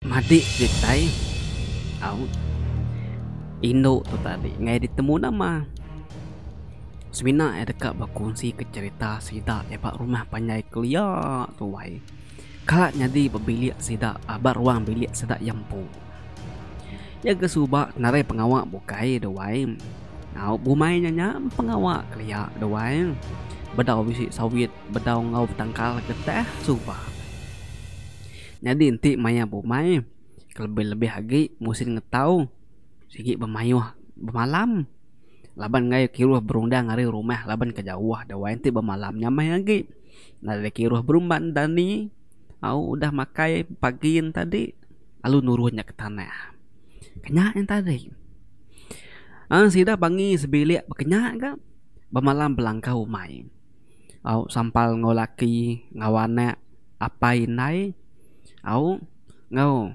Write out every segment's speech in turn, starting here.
Madik kitai au indu tu tadi enggai ditemu nama. Semina iya deka bekunsi ke cherita sida iya ba rumah panjai kelia tuai. Kala nyadi ba bilik sida ba ruang bilik sida iya empu. Iya ke suba narai pengawa bukai duai. Au bumai nya nya pengawa kelia duai. Bedau bisi sawit bedau enggau betangkal getah suba. Nyadi enti maya bumai kelebih-lebih agi musin ngetau sigi bemayuh bemalam laban enggai kiruh berundang ari rumah laban ke jauh dawai enti bemalam nyamai agi nadai kiruh berumban dani au udah makai pagi ne tadi lalu nurun nya ke tanah. Kenya nya tadi. Aaa sida bangi sebilik bekenya ga bemalam belangkau umai. Au sampal enggau laki enggau anak apai indai au enggau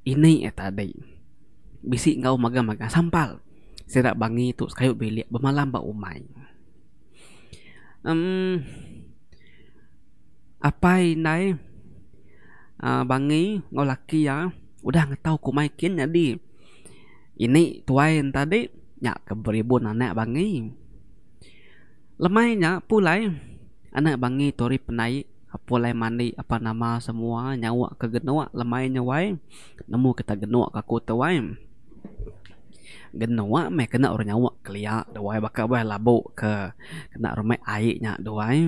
ini iya tadi bisi enggau magang-magang sampal sida bangi tu sekayu bilik bemalam ba umai. Emm apai indai aaa bangi enggau laki iya udah ngetau ke umai kin nyadi ini tuai ne tadi nya ke beribun anak bangi. Lemai nya pulai anak bangi tu ari pendai pulai mandi apan nama semua nyawa ke genuk lemai nya wai nemu kita genuk ka aku tu wai. Genuk meh kena orang nyawa kelia tu wai baka wai labu ke kena rumai ai nya tu wai.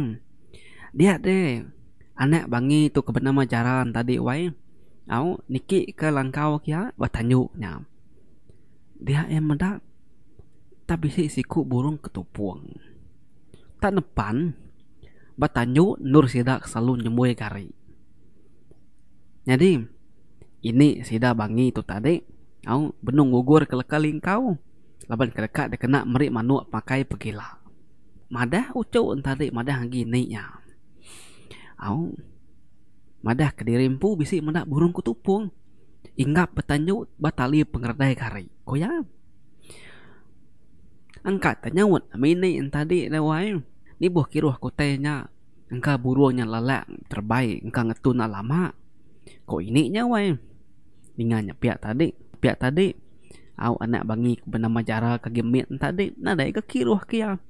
Dia deh anak bangi tu ke benama Jaran tadi wai au niki ke langkau kia ba tanju nya. Dia iya meda. Tak bisi siku burung ketupung. Tak nepan ba tanju endur sida ke selalu nyembui gari. Nyadi ini sida bangi tu tadi au benung ngugur ke leka lingkau laban ke deka dikena meri manuk pakai pegila. Madah uchu ne tadi madah agi ini iya. Au madah kediri empu bisi meda burung ketupung inggap ba tanju ba tali pengeredai gari, ku iya. Angkat te nyaut mini entadi deh wai nibuh kiruh ke utai nya engka burung nya lelak terebai engka ngetu enda lama ko ini nya wai. Ninga nya pia tadi pia tadi au anak bangi ke benama Jara ke agi mit entadi nadai ga kiruh ke iya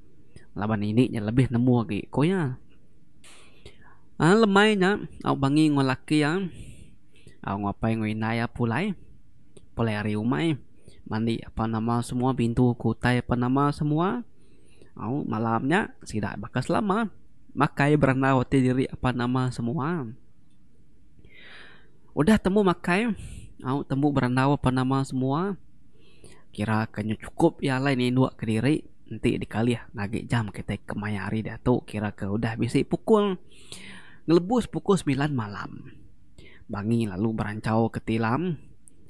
laban ini nya lebih nemu agi ko iya. Aaa lemai nya au bangi enggau laki iya au enggau apai enggau indai iya pulai. Pulai ari umai mandi apan nama semua bintu ke utai apan nama semua au malam nya sida baka selama makai berandau ati diri apan nama semua. Udah tembu makai au tembu berandau apan nama semua kira ke nyu chukup iya alai ninduk kediri enti dikalih agi jam kitai kemaya hari diatu kira ke udah bisi pukul ngelebus pukul semilan malam. Bangi lalu beranchau ke tilam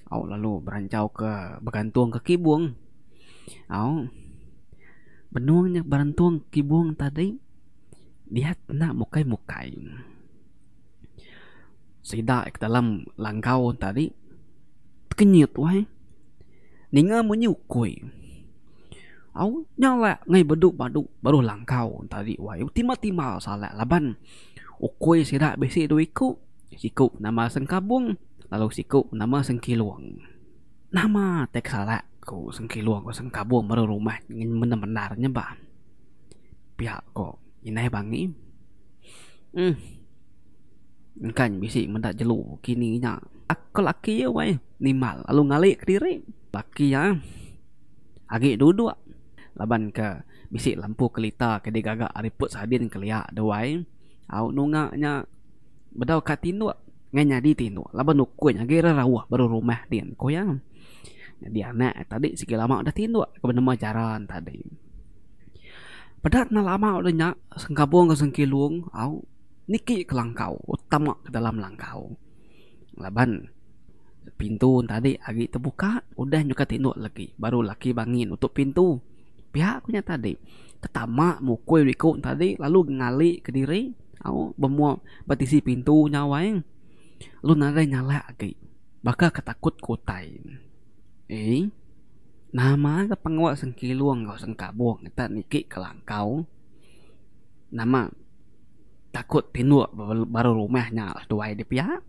au lalu beranchau ke begantung ke kibung au benung nya berantung kibung tadi dia enda mukai mukai sida ke dalam langkau tadi tekenyit wai ninga munyi ukui au nya la ngai bedu badu baru langkau tadi wai timbal timbal salak laban. Ukui sida bisi dua iku, siku nama Sengkabung lalu siku nama Sengkilung. Nama tai kesalak ku Sengkilung enggau Sengkabung baru rumah mendar mendar nya bah. Pia ko indai Bangi. Uhh engka nya bisi meda jelu kini nya. Ko laki iya weh nimbal lalu ngali kediri. Laki iya agi duduk laban ke bisi lampu kelita ke digaga ari put sardin kelia duai au nunga nya bedau ka tinduk ngai nyadi tinduk laban ukui nya agi rerauh baru rumah din ku iya. Nyadi anak tadi sigi lama udah tinduk ke benema jaran tadi. Peda enda lama udah nya sengkabung enggau sengkilung au niki ke langkau tama ke dalam langkau laban Pintu tadi agi tebuka udah nyuka tinduk legi baru laki bangi nutup pintu. Pia ku nya tadi tetama mukui riku tadi lalu ngali kediri au bemua ba tisi pintu nya wai lalu nadai nyalak agi baka ke takut ke utai. Eii nama ga pengawa sengkilung enggau sengkabung ita niki ke langkau nama takut tinduk baru rumah nya seduai deh pia.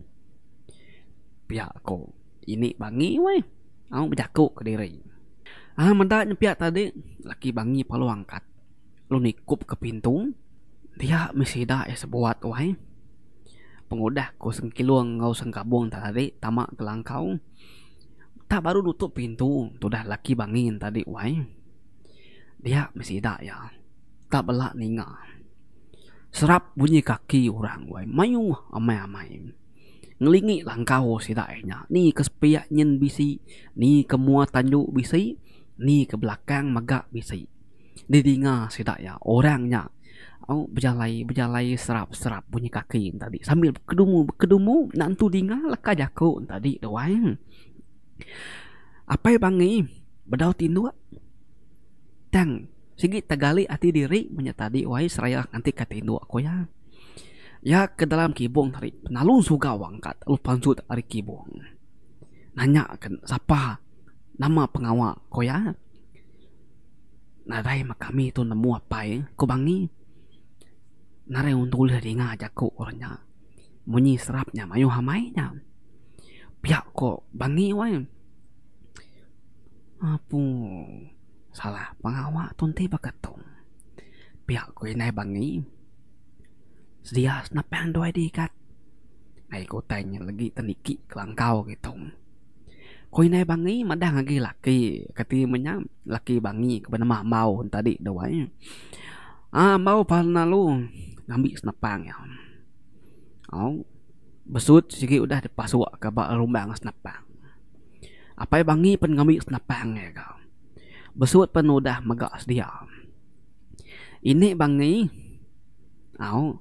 Pia ko ini Bangi weh. Au bejaku kediri. Aa meda nya pia tadi laki Bangi perlu angkat lalu nikup ke pintu dia meh sida iya sebuat wai. Pengudah ko Sengkilung enggau Sengkabung tadi tama ke langkau tak baru nutup pintu tudah laki Bangi tadi wai. Dia meh sida iya tak bela ninga serap bunyi kaki orang wai mayuh amai-amai. Ngelingi langkau sida iya nya. Ni ke sepiak nyin bisi, ni ke mua tanju bisi, ni ke belakang mega bisi. Didinga sida iya orang nya au bejalai bejalai serap serap bunyi kaki ne tadi sambil bekedumu bekedumu enda entu dinga leka jaku ne tadi tu ai. Apai Bangi bedau tinduk tang sigi tegali ati diri menya tadi wai seraya nganti ka tinduk ku iya. Iya ke dalam kibung tadi lalu sugau angkat lalu pansut ari kibung. Nanya ke sapa nama pengawa ku iya. Nadai meh kami tu nemu apai ku Bangi. Nadai untung ulih dinga jaku orang nya. Munyi serap nya mayuh amai nya. Pia ko Bangi weh. Apu salah pengawa tu enti baka tu. Pia ku indai Bangi. Sedia senapang duai diikat. Ai ku utai nya legi te niki kelangkau kitu. Ku indai Bangi madah ngagai laki kati meh nya laki Bangi ke benama Ambau tadi tu ai. Aaa Ambau pan lalu ngambi senapang iya. Au besut sigi udah dipasuk ka ba rumbang senapang. Apai Bangi pan ngambi senapang iya ga. Besut pan udah mega sedia. Ini Bangi au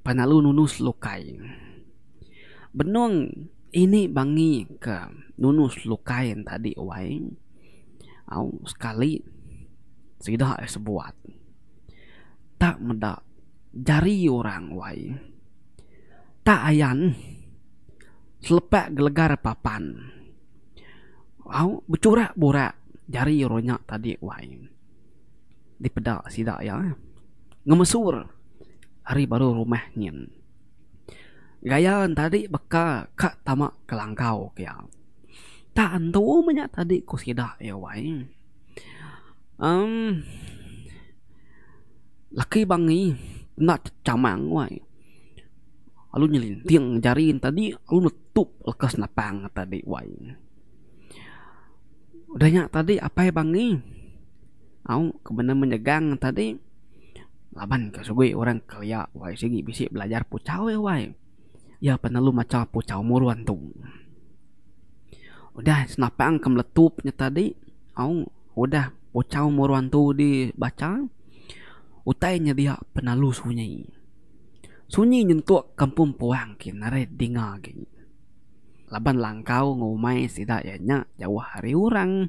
penalu nunu selukai. Benung ini Bangi ke nunu selukai tadi wai au sekali sida iya sebuat tak meda jari orang wai tak ayan selepak gelegar papan au bechurak burak jari orang nya tadi wai. Dipeda sida iya ngemesur ari baru rumah nyin. Gaya ne tadi baka ka tama ke langkau ke iya. Tak entu meh nya tadi ku sida iya wai. Emm laki bangi enda chechamang wai lalu nyelinting jari ne tadi lalu netup leka senapang ne tadi wai. Udah nya tadi apai bangi au ke bendar menyegang tadi laban ke sugui orang kelia wai sigi bisi belajar puchau iya wai. Iya penelu macha puchau murun tu. Udah senapang ke meletup nya tadi au udah puchau murun tu dibacha utai nyedia penelu sunyi. Sunyi nyentuk kampung puang ke narai dinga agi. Laban langkau ngumai sida iya nya jauh ari orang.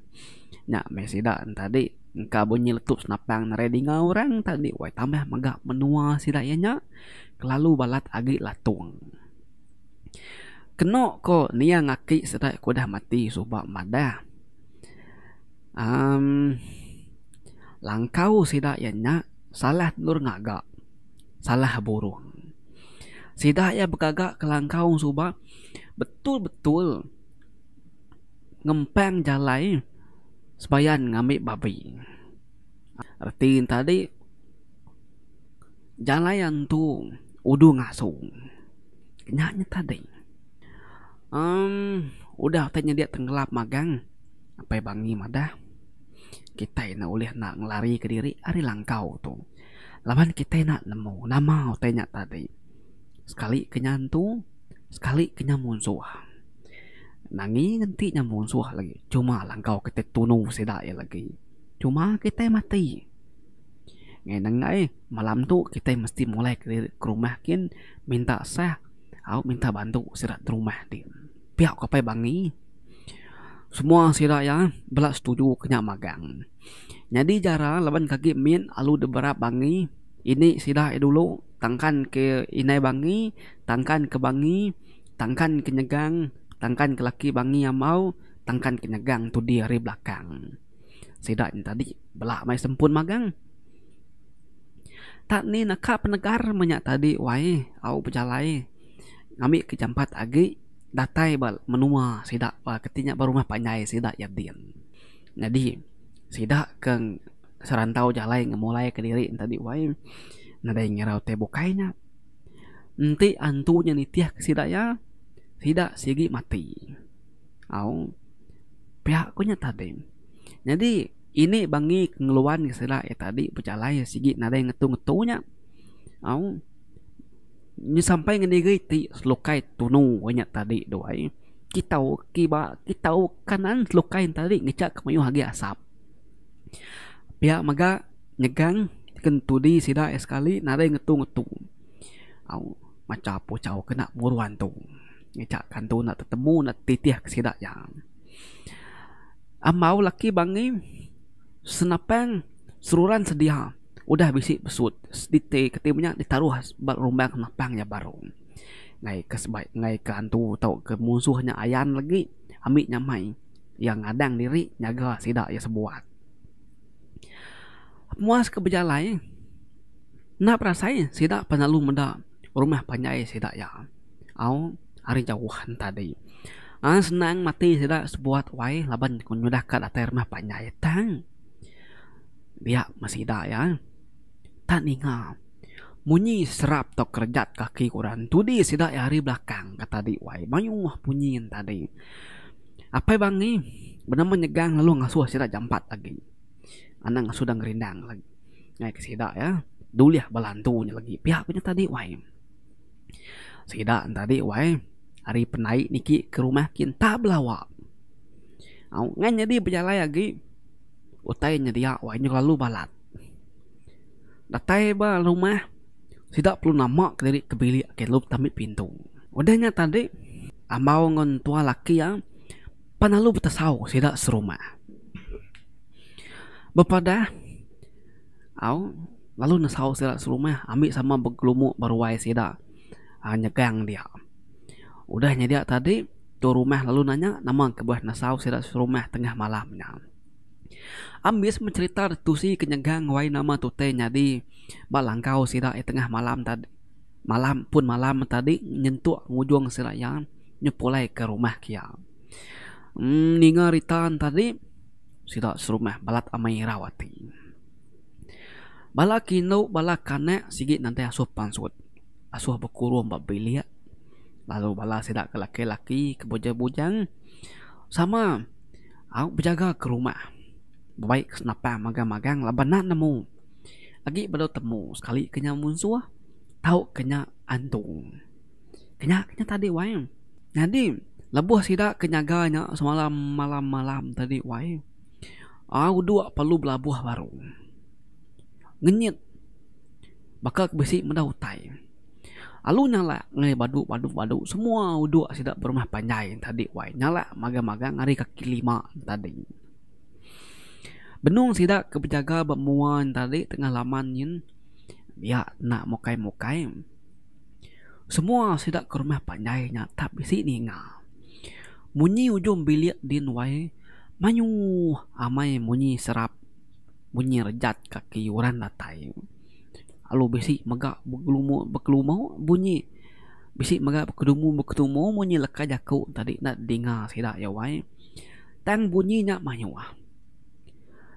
Nya meh sida tadi engka bunyi letup senapang narai dinga orang tadi wai tambah mega menua sida iya nya kelalu balat agi latung. Keno ko niang aki sida ke udah mati suba madah uhh langkau sida iya nya salah endur ngaga. Salah burung. Sida iya begaga ke langkau suba betul-betul ngempang jalai sebayan ngambi babi. Reti ne tadi jalai antu udu ngasu. Nya nya tadi. Emm udah utai nyedia tenggelap magang Apai Bangi madah kitai enda ulih enda ngelari kediri ari langkau tu. Laban kitai enda nemu nama utai nya tadi. Sekali ke nya antu, sekali ke nya munsuh. Nangi enti nya munsuh lagi cuma langkau kitai tunu sida iya lagi. Cuma kitai mati. Ngain enggai malam tu kitai mesti mulai kediri ke rumah kin minta sah au minta bantu sida rumah ti. Pia ku apai Bangi. Semua sida iya bela setuju ke nya magang. Nyadi jara laban ke agi mit alu diberap bangi ini sida iya dulu tangkan ke indai bangi tangkan ke bangi tangkan ke nyegang tangkan ke laki bangi ambau tangkan ke nyegang tudi ari belakang. Sida nya tadi bela mai sempun magang. Tak ni naka penegar meh nya tadi wai au bejalai ngambi ke jampat agi. Datai ba menua sida ba keti nya ba rumah panjai sida iya din. Nyadi sida ke serantau jalai ngemulai kediri enti wai nadai ngira utai bukai nya. Enti antu nya nitih ke sida iya, sida sigi mati. Au pia ku nya tadi. Nyadi ini bangi ke ngeluan ke sida iya tadi bejalai sigi nadai ngetu ngetu nya. Au nya sampai ngeniri ti selukai tunu nya tadi tu ai. Kitau kiba kitau kanan selukai tadi ngecha ke mayuh agi asap. Pia mega nyegang ke entudi sida iya sekali nadai ngetu ngetu. Au macha puchau kena muru antu. Ngecha ke antu enda tetemu enda tetitih ke sida iya. Ambau laki bangi senapang seruran sedia udah bisi besut diti keti menya ditaruh ba rumbang senapang iya baru. Ngaika ke sebai ngaika antu tauka munsuh nya ayan lagi ami nyamai iya ngadang diri nyaga sida iya sebuat. Muas ke bejalai enda berasai sida pelalu meda rumah panjai sida iya. Au ari jauh tadi. Aaa senang mati sida sebuat wai laban nyudah ka datai rumah panjai tang dia meh sida iya tak ninga munyi serap tauka kerejat kaki orang tudi sida iya ari belakang ka tadi wai mayuh munyi tadi. Apai Bangi benama nyegang lalu ngasuh sida jampat agi anang ngasuh dang ngerindang lagi ngaika sida iya dulih bala antu nya lagi pia ku nya tadi wai. Sida ne tadi wai ari pendai niki ke rumah kin tak belawa. Au ngan nyadi bejalai agi utai nyedia wai nyau kelalu balat. Datai ba rumah sida perlu nama kediri ke bilik ke lalu betambi pintu. Udah nya tadi ambau enggau entua laki iya pan lalu betesau sida serumah. Bepadah. Au, lalu nesau sida serumah ambi sama begelumu ba ruai sida aaa nyegang dia. Udah nyedia tadi, tu rumah lalu nanya nama kebuah nesau sida serumah tengah malam nya. Ambis meh cherita ditusi ke nyegang wai nama tutai nyadi ba langkau sida iya tengah malam tadi malam pun malam tadi nyentuk ngujung sida iya nyepulai ke rumah ke iya. Emm ninga rita ne tadi. Sida serumah balat amai irau ati. Bala ke indu bala ke anak sigi nadai asuh pansut asuh bekurung ba bilik lalu bala sida ke laki-laki ke bujang-bujang sama au bejaga ke rumah bebai ke senapang magang-magang laban enda nemu agi bedau temu sekali ke nya munsuh tau ke nya antu. Nya ke nya tadi wai. Nyadi lebuh sida ke nyaga nya semalam malam malam tadi wai aaa udok perlu belabuh baru. Ngenyit baka ke bisi meda utai. Lalu nyalak ngagai badu badu badu semua udok sida berumah panjai tadi wai nyalak magang magang ari kaki lima tadi. Benung sida ke bejaga ba mua tadi tengah laman nyin dia enda mukai mukai. Semua sida ke rumah panjai nya tak bisi ninga. Munyi ujung bilik din wai mayuh amai munyi serap munyi rejat kaki orang datai. Lalu bisi mega begelumu bekelumu bunyi bisi mega bekedumu bekedumu munyi leka jaku tadi enda dinga sida iya wai. Tang bunyi nya mayuh.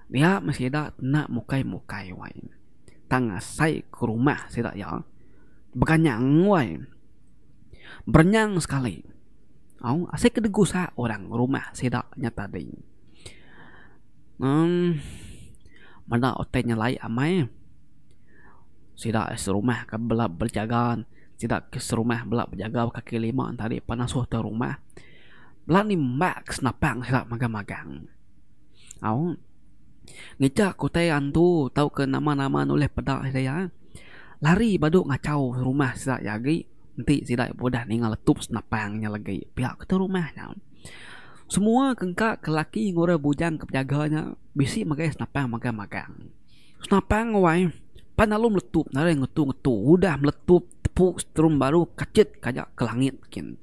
Dia meh sida enda mukai mukai wai. Tang asai ke rumah sida iya beganyang wai. Berenyang sekali. Au asai ke digusak orang rumah sida nya tadi. Emm meda utai nyelai amai sida serumah ke bela bejaga sida ke serumah bela bejaga kaki lima tadi pan asuh te rumah bela nimbak senapang sida magang-magang. Au. Ngicha ke utai antu tauka nama-nama ne ulih peda sida iya lari badu ngachau rumah sida iya agi enti sida udah ninga letup senapang nya lagi pia ke rumah nya. Semua ke engka ke laki enggau orang bujang ke bejaga nya bisi megai senapang magang-magang. Senapang wai pan lalu meletup nadai ngetu-ngetu udah meletup tepu seterum baru kachit kaja ke langit kin.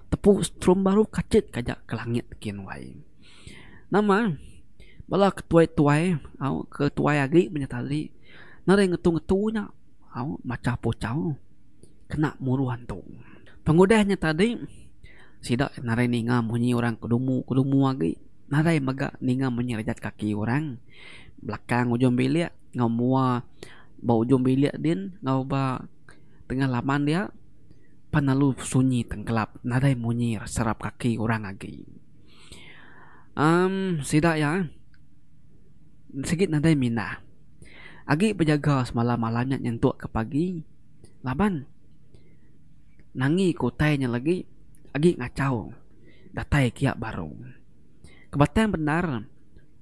Tepu seterum baru kachit kaja ke langit kin wai. Nama bala ke tuai-tuai au ke tuai agi menya tadi nadai ngetu-ngetu nya au macha puchau kena muru antu. Pengudah nya tadi. Sida nadai ninga munyi orang kedumu-kedumu agi. Nadai mega ninga munyi rejat kaki orang. Belakang ujung bilik enggau mua ba ujung bilik din enggau ba tengah laman dia pan lalu sunyi tengkelap nadai munyi serap kaki orang agi. Emm sida iya sigi nadai mindah. Agi bejaga semalam-malam nya nyentuk ke pagi laban nangi ke utai nya lagi agi ngachau datai kiya baru. Kebatang bendar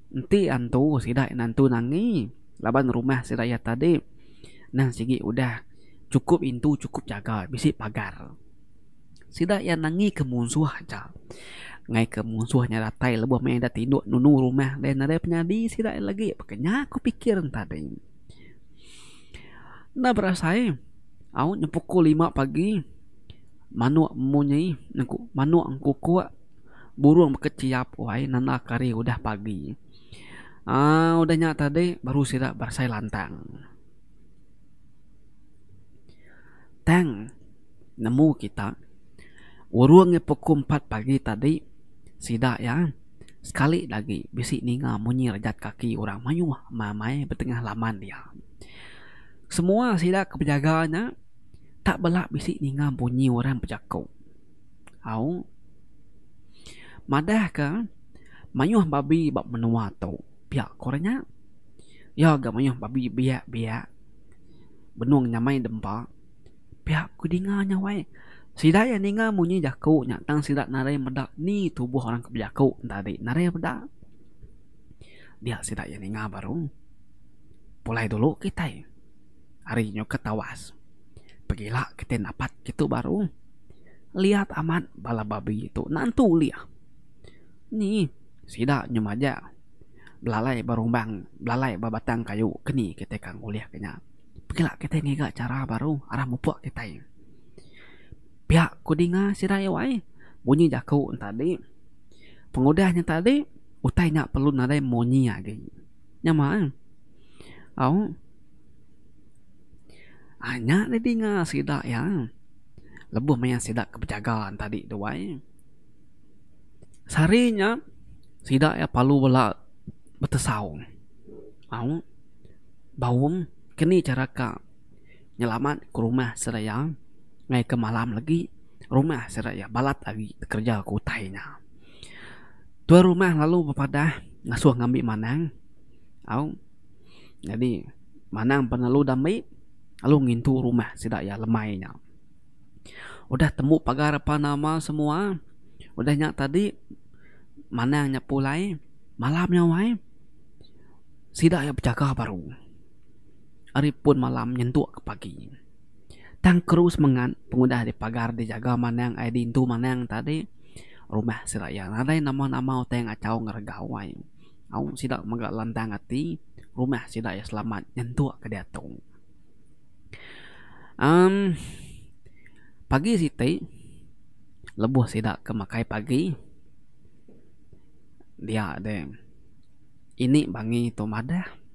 enti antu sida ina antu nangi laban rumah sida iya tadi nang sigi udah chukup intu chukup jaga bisi pagar. Sida iya nangi ke munsuh aja. Ngai ke munsuh nya datai lebuh maya ida tinduk nunu rumah deh nadai penyadi sida iya lagi baka nya ku pikir ne tadi. Enda berasai au nya pukul lima pagi manuk munyi manuk engkukuk burung bekeciap wai nanda ke hari udah pagi. Aaa udah nya tadi baru sida berasai lantang. Tang nemu kita urung iya pukul empat pagi tadi sida iya sekali lagi bisi ninga munyi rejat kaki orang mayuh amai betengah laman iya. Semua sida ke bejaga nya tak bela bisi ninga bunyi orang bejaku. Au madah ka mayuh babi ba menua tu pia ku orang nya. Iya ga mayuh babi biak-biak. Benung nyamai dempa pia ku dinga nya wai. Sida iya ninga munyi jaku nya tang sida nadai meda ni tubuh orang ke bejaku tadi nadai meda. Dia sida iya ninga baru pulai dulu kitai ari nyukat tawas. Pegila kitai napat kitu baru liat amat bala babi tu nantu ulih. Ni sida nyu majak belalai ba rumbang belalai ba batang kayu ke ni kitai ka ngulih ke nya. Pegila kitai ngiga chara baru arah mupuk kitai. Pia ku dinga sida iya wai munyi jaku ne tadi. Pengudah nya tadi utai nya perlu nadai munyi agi. Nya mah eh. Au aaa nya deh dinga sida iya lebuh maya sida ke bejaga ne tadi tu wai. Sehari nya sida iya perlu bala betesau. Au. Baum keni chara ka nyelamat ke rumah sida iya ngaih ke malam lagi rumah sida iya balat agi bekereja ke utai nya. Tuai rumah lalu bepadah ngasuh ngambi manang au nyadi manang pan lalu dambi lalu ngintu rumah sida iya lemai nya. Udah tembu pagar apan nama semua udah nya tadi manang nya pulai malam nya wai. Sida iya bejaga baru ari pun malam nyentuk ke pagi. Tang keru semengat pengudah dipagar dijaga manang ai diintu manang tadi rumah sida iya nadai nama-nama utai ngachau ngeregau ai. Au sida mega lantang ati rumah sida iya selamat nyentuk ke diatu. Emm pagi siti lebuh sida ke makai pagi dia deh. Ini bangi tu madah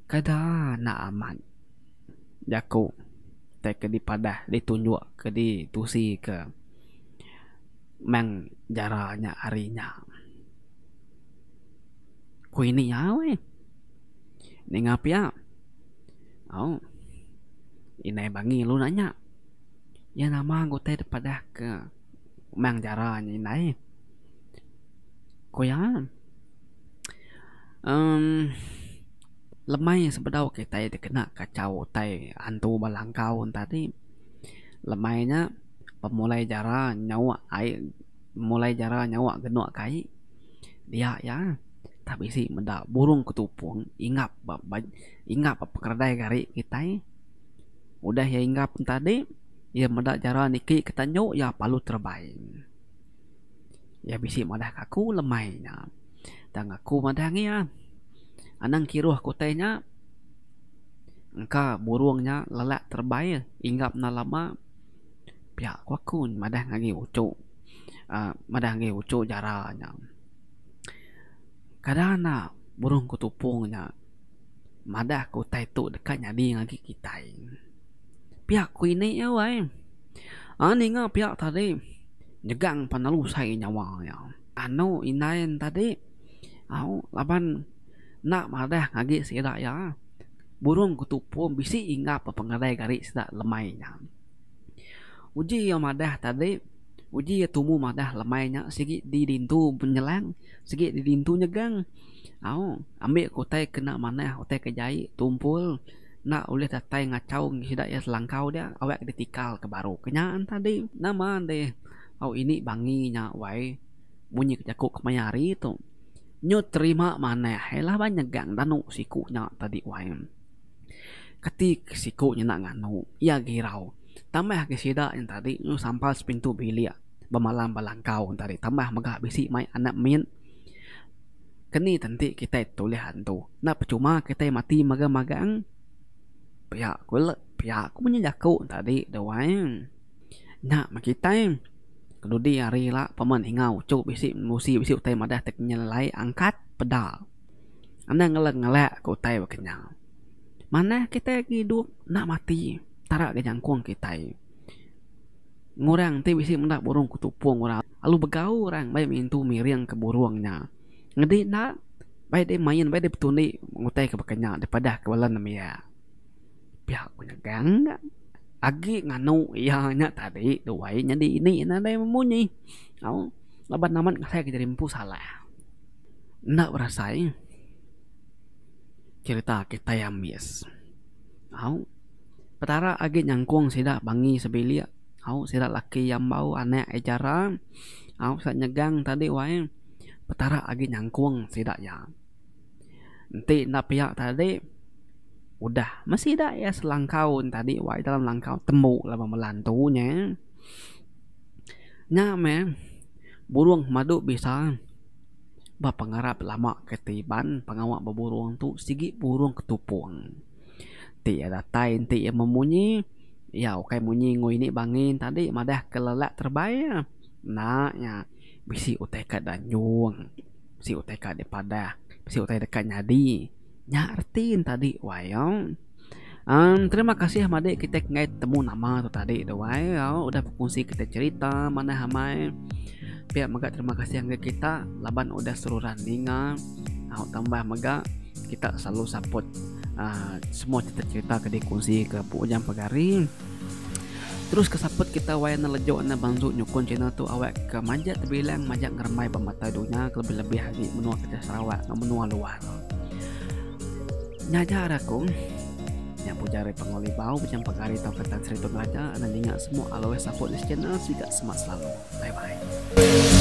kada enda amat jaku tai ke dipadah ditunjuk ke ditusi ke meng jara nya hari nya. Ku ini iya weh ninga pia au indai bangi lalu nanya iya nama utai dipadah ke meng jara nya indai. Ku iya, uhh lemai sebedau kitai dikena kachau utai antu ba langkau ne tadi lemai nya pemulai jara nyauk ai mulai jara nyauk genuk ke ai dia iya tak bisi meda burung ketupung ingap ba ingap ba pekeredai gari kitai udah iya ingap ne tadi iya meda jara niki ke tanju iya palu terebai. Iya bisi madah ka aku lemai nya. Tang aku madah ngi iya anang kiruh ke utai nya engka burung nya lelak terebai inggap enda lama pia ku aku madah ngagai uchu uhh madah ngagai uchu jara nya. Kada enda burung ketupung nya madah ke utai tu deka nyadi ngagai kitai. Pia ku ini iya wai. Aaa ninga pia tadi. Nyegang pan lalu usai nyawa iya. Anu indai ne tadi au laban enda madah ngagi sida iya burung ketupung bisi inggap ba pengerai gari sida lemai nya. Uji iya madah tadi uji iya tumu madah lemai nya sigi didintu nyelang sigi didintu nyegang au ambi ke utai ke enda manah utai ke jai tumpul enda ulih datai ngachau sida iya selangkau dia awak ditikal ke baru ke nya tadi nama deh au ini bangi nya wai munyi ke jaku kemaya hari tu nyu terima manah ai laban nyegang danu siku nya tadi wai. Kati ke siku nya enda nganu iya girau tambah agi sida nya tadi nyu sampal sepintu bilik bemalam ba langkau tadi tambah mega bisi mai anak mit. Keni tenti kitai tulih antu enda pechuma kitai mati magang-magang pia ku le pia ku munyi jaku tadi tu ai. Nya meh kitai dudi hari ila pemen ninga uchu bisi musi bisi utai madah ti nyelai angkat peda anang ngelek ngelek ka utai baka nya. Manah kitai agi idup enda mati tara ga nyangkung kitai. Ngurang ti bisi meda burung ketupung orang lalu begau orang bai mintu miring ke burung nya. Ngedi enda bai deh main bai deh betundi utai ke baka nya dipadah ke bala nembiak. Pia ku nyegang ga agi nganu iya nya tadi duai nyadi ini nadai memunyi au laban amat ngasai ke diri empu salah. Enda berasai cerita kitai ambis. Au Petara agi nyangkung sida bangi sebilik au sida laki iya embau anak iya jara au sida nyegang tadi wai Petara agi nyangkung sida iya. Enti enda pia tadi udah meh sida iya selangkau tadi wai dalam langkau tembu laban melantu nya. Nya meh burung madu bisa. Ba pengarap lama kitai Iban pengawa beburung tu sigi burung ketupung. Ti iya datai enti iya memunyi iya ukai munyi enggau ini bangi tadi madah ke lelak terebai iya. Enda nya bisi utai ka danjung bisi utai ka dipadah bisi utai deka nyadi nya reti ne tadi wai. Em terima kasih madik kitai ke enggai temu nama tu tadi tu ai udah bekongsi kitai cerita manah amai pia mega terima kasih ngagai kita laban udah seruran ninga au tambah mega kita selalu support uhh semua cerita cerita ke dikongsi ke Ujang Pegari terus ke support kita wai enda lejuk enda bantu nyukung channel tu awak ke majak tebilang majak ngerembai ba mata dunya kelebih lebih agi menua kitai Sarawak enggau menua luar. Nya aja ari aku. Nya puja ari Panggau Libau bejam pegari tauka Tan Sri Tun Raja enda ninga semua always support this channel siga semak selalu. Bye bye.